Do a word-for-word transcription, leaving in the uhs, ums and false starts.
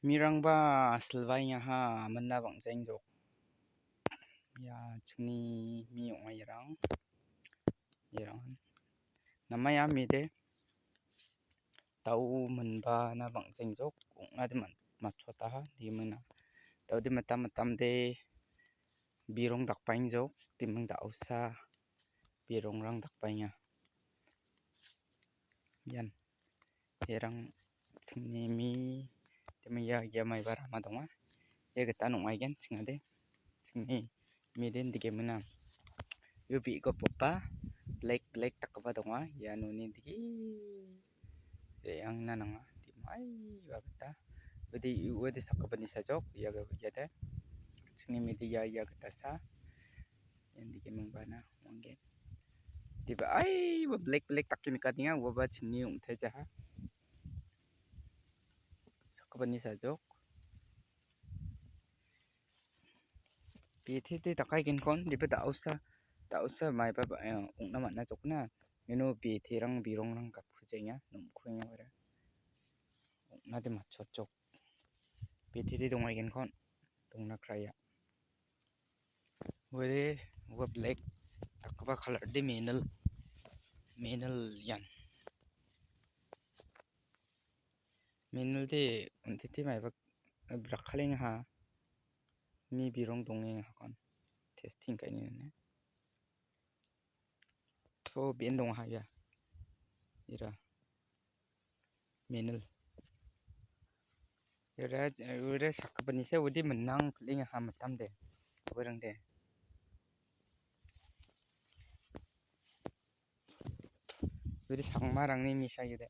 Mirangba silbaengaha, mina bang·jeng jok. Ia chingni mi ong·a irang. Irang. Namai ami de. Dao minba na bang·jeng jok. Ong·na de man-, matchotaha, di mina. Dao de mitam mitam de birong dakbaengjok. Diming da·osa birongrang dakbaenga. Ian. Irang chingni mi, temi ia, ia maiba rama donga. Ia gita nong·aigen chingade. Chingni mi den dike mina. Io bi·gopgipa black, black dakgipa donga. Ianoni dike re·angna nanga. Dimaiba gita. Ude, ude sakgipani sajok. Ia, ia de. Chingni mi de ia, ia gita sa. Ian dike mingbana manggen. Diba, ai, ba black, black dake nikatenga, uaba chingni ong·tai jaha. Sakgipani sajok. Bitete dakaigenkon, diba da·osa, da·osa maiba ba, eh, ong·na man·a jokna. Ino biterang birongrang gapkujenga, nomkuenga bara. Ong·na de matchotjok. Bitete dongaigenkon, dongna kraia. Uade, ua black dakgipa colour de menil, menil ian. Menil de untiti maiba brakkalengaha. Mi birong dongengahakon testing ka·enga ine. To be·en dongaha ia. Ira. Menil. Ira, ira sakgipani se ude minang kling ha mitam de. Uarang de. Ude sangmarangni misa ide.